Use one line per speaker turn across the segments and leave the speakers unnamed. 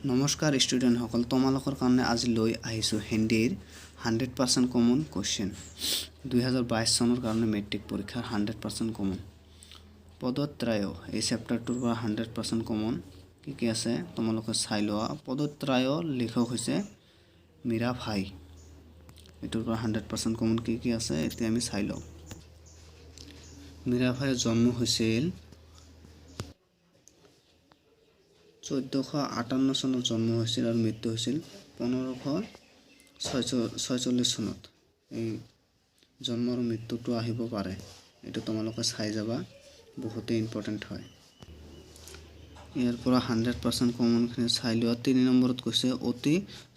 নমস্কাৰ ষ্টুডেণ্টসকল, তোমালোকৰ কাৰণে আজি লৈ আহিছোঁ হিন্দীৰ 100% কমন কুৱেশ্যন, 2022 চনৰ কাৰণে মেট্ৰিক পৰীক্ষাৰ 100% কমন। পদত্ৰায় এই চেপ্টাৰটোৰ পৰা 100% কমন কি কি আছে তোমালোকে চাই লোৱা। পদত্ৰায় লিখক হৈছে মীৰা ভাই। এইটোৰ পৰা 100% কমন কি কি আছে এতিয়া আমি চাই লওঁ। মীৰা ভাইৰ জন্ম হৈছিল 1458 চনত জন্ম হৈছিল আৰু মৃত্যু হৈছিল 1546 চনত। এই জন্ম আৰু মৃত্যুটো আহিব পাৰে, এইটো তোমালোকে চাই যাবা, বহুতেই ইম্পৰ্টেণ্ট হয়। ইয়াৰ পৰা 100% কমনখিনি চাই লোৱা। 3 নম্বৰত কৈছে অতি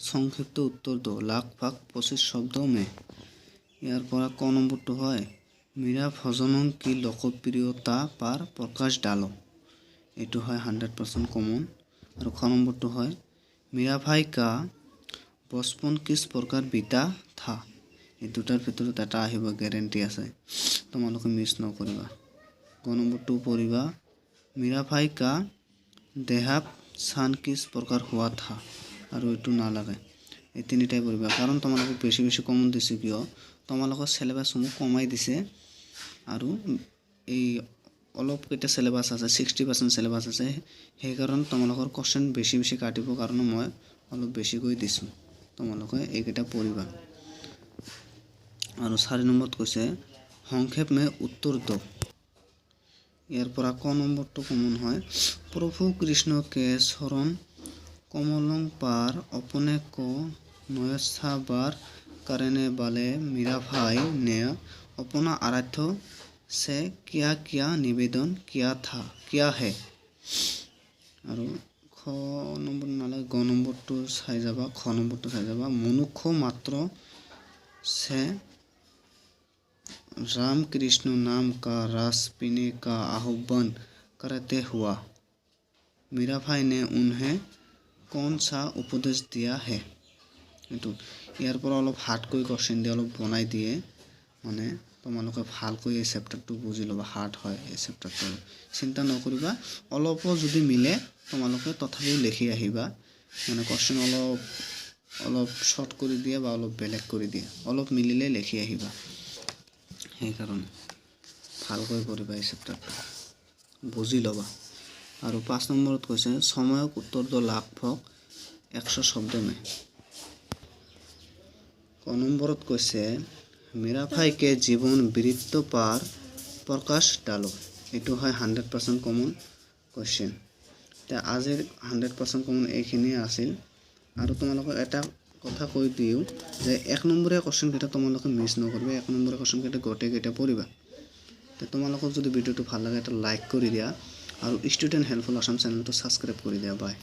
সংক্ষিপ্ত উত্তৰ দো, লাখ ভাগ 25 শব্দ মে। ইয়াৰ পৰা ক নম্বৰটো হয় মীৰা ভজনং কি লোকপ্ৰিয়তা পাৰ প্ৰকাশ ডালো, এইটো হয় 100% কমন। আৰু খ নম্বৰটো হয় মীৰা ভাই কা বচপন কিছ প্ৰকাৰ বিতা থা। এই দুটাৰ ভিতৰত এটা আহিব, গেৰেণ্টি আছে, তোমালোকে মিছ নকৰিবা। গ নম্বৰটো পঢ়িবা, মীৰা ভাই কা দেহাৱসান কিছ প্ৰকাৰ হোৱা থা, আৰু এইটো নালাগে, এই তিনিটাই পঢ়িবা। কাৰণ তোমালোকক বেছি বেছি কমন দিছোঁ কিয়, তোমালোকৰ চিলেবাছসমূহ কমাই দিছে আৰু এই অলপ কেইটা চিলেবাছ আছে, 60% চিলেবাছ আছে, সেইকাৰণে তোমালোকৰ কুৱেশ্যন বেছি বেছি কাটিবৰ কাৰণে মই অলপ বেছিকৈ দিছোঁ, তোমালোকে এইকেইটা পঢ়িবা। আৰু 4 নম্বৰত কৈছে সংক্ষেপ মে উত্তৰ দো। ইয়াৰ পৰা ক নম্বৰটো কমন হয়, প্ৰভু কৃষ্ণ কে চৰণ কমলং পাৰ अपने को न्योछावर करने वाले मीरा भाई ने अपना आराध्य से क्या क्या निवेदन किया था किया है। আৰু খ নম্বৰ নালাগে, গ নম্বৰটো চাই যাবা, খ নম্বৰটো চাই যাবা। মনুষ্য মাত্ৰ से राम कृष्ण नाम का रस पीने का आह्वान करते हुआ मीरा भाई ने उन्हें कौन सा उपदेश दिया है। এইটো ইয়াৰ পৰা অলপ হাৰ্ডকৈ কুৱেশ্যন দিয়ে, অলপ বনাই দিয়ে, মানে তোমালোকে ভালকৈ এই চেপ্টাৰটো বুজি ল'বা। হাৰ্ড হয় এই চেপ্টাৰটো, চিন্তা নকৰিবা, অলপো যদি মিলে তোমালোকে তথাপিও লিখি আহিবা। মানে কুৱেশ্যন অলপ অলপ শ্বৰ্ট কৰি দিয়ে বা অলপ বেলেগ কৰি দিয়ে, অলপ মিলিলে লিখি আহিবা, সেইকাৰণে ভালকৈ পঢ়িবা এই চেপ্টাৰটো, বুজি ল'বা। আৰু 5 নম্বৰত কৈছে সময়ক উত্তৰ দো লাখভক 100 শব্দ মে। ক নম্বৰত কৈছে মীৰা ভাই কে জীৱন বৃত্ত পাৰ প্ৰকাশ ডালো, এইটো হয় 100% কমন কুৱেশ্যন। এতিয়া আজিৰ 100% কমন এইখিনিয়ে আছিল। আৰু তোমালোকক এটা কথা কৈ দিওঁ যে 1 নম্বৰীয়া কুৱেশ্যনকেইটা তোমালোকে মিছ নকৰিবা, 1 নম্বৰীয়া কুৱেশ্যনকেইটা গোটেইকেইটা পঢ়িবা। তোমালোকক যদি ভিডিঅ'টো ভাল লাগে এটা লাইক কৰি দিয়া আৰু ষ্টুডেণ্ট হেল্পফুল আছাম চেনেলটো ছাবস্ক্ৰাইব কৰি দিয়া। বাই।